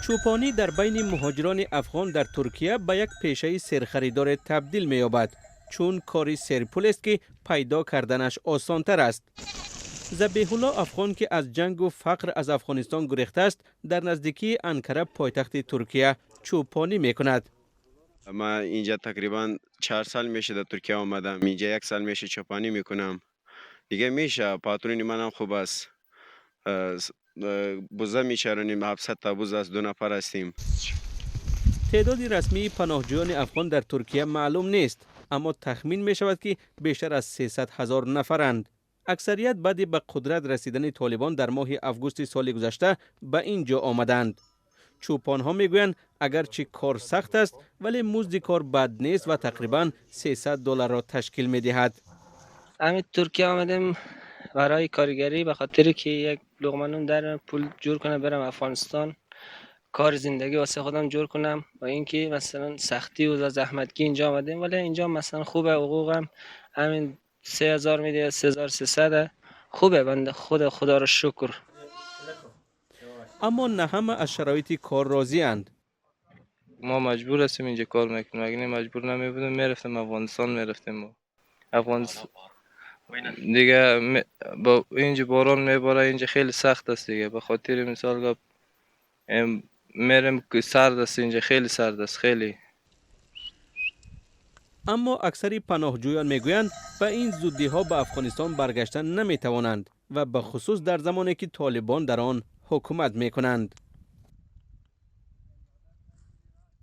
Чӯпонӣ дар байни муҳоҷирони афғон дар Туркия ба як пешаи серхаридоре табдил меёбад, чун кори серпулест, ки пайдо карданаш осонтар аст. Забеҳулло Афғон, ки аз ҷангу фақр аз Афғонистон гурехтааст, дар наздикии Анкара, пойтахти Туркия, чӯпонӣ мекунад. Ман инҷа тақрибан 4 сол меша дар Туркия омадам. Инҷа як сол меша чопанӣ мекунам. Дига меша, патрони манам хуб аст. Буза мечаронем, 700 та буз аст, ду нафар ҳастем. Теъдоди расмии паноҳҷӯёни афғон дар Туркия маълум нест, аммо тахмин мешавад, ки бештар аз 300 ҳазор нафаранд. Аксарият баъди ба қудрат расидани Толибон дар моҳи августи соли гузашта ба ин ҷо омаданд. Чӯпонҳо мегӯянд, агарчи кор сахт аст, вале музди кор бад нест ва тақрибан 300 долларро ташкил медиҳад. Ҳамин Туркия آمدیم برای کارگری، به خاطر که یک لقمه نون در پول جور کنم، برم افغانستان، کار زندگی واسه خودم جور کنم. و اینکه مثلا سختی و زحمتگی اینجا آمدیم، ولی اینجا مثلا خوبه. حقوقم همین 3000 میده، 3300. خوبه بنده خدا، خدا رو شکر. Аммо на ҳама аз шароити кор розианд. ما مجبور هستیم اینجا کار میکنیم. اگه نه مجبور نمیبودیم، میرفتیم افغانستان، میرفتیم ما افغانستان دیگه. با اینجا باران میباره، اینجا خیلی سخت است دیگه. به خاطر مثال گپ میریم که سرد است اینجا، خیلی سرد است، خیلی. Аммо аксари паноҳҷӯён мегӯянд, ба ин зуддиҳо ба Афғонистон баргаштан наметавонанд ва ба хусус дар замоне ки Толибон дар он ҳукумат мекунанд.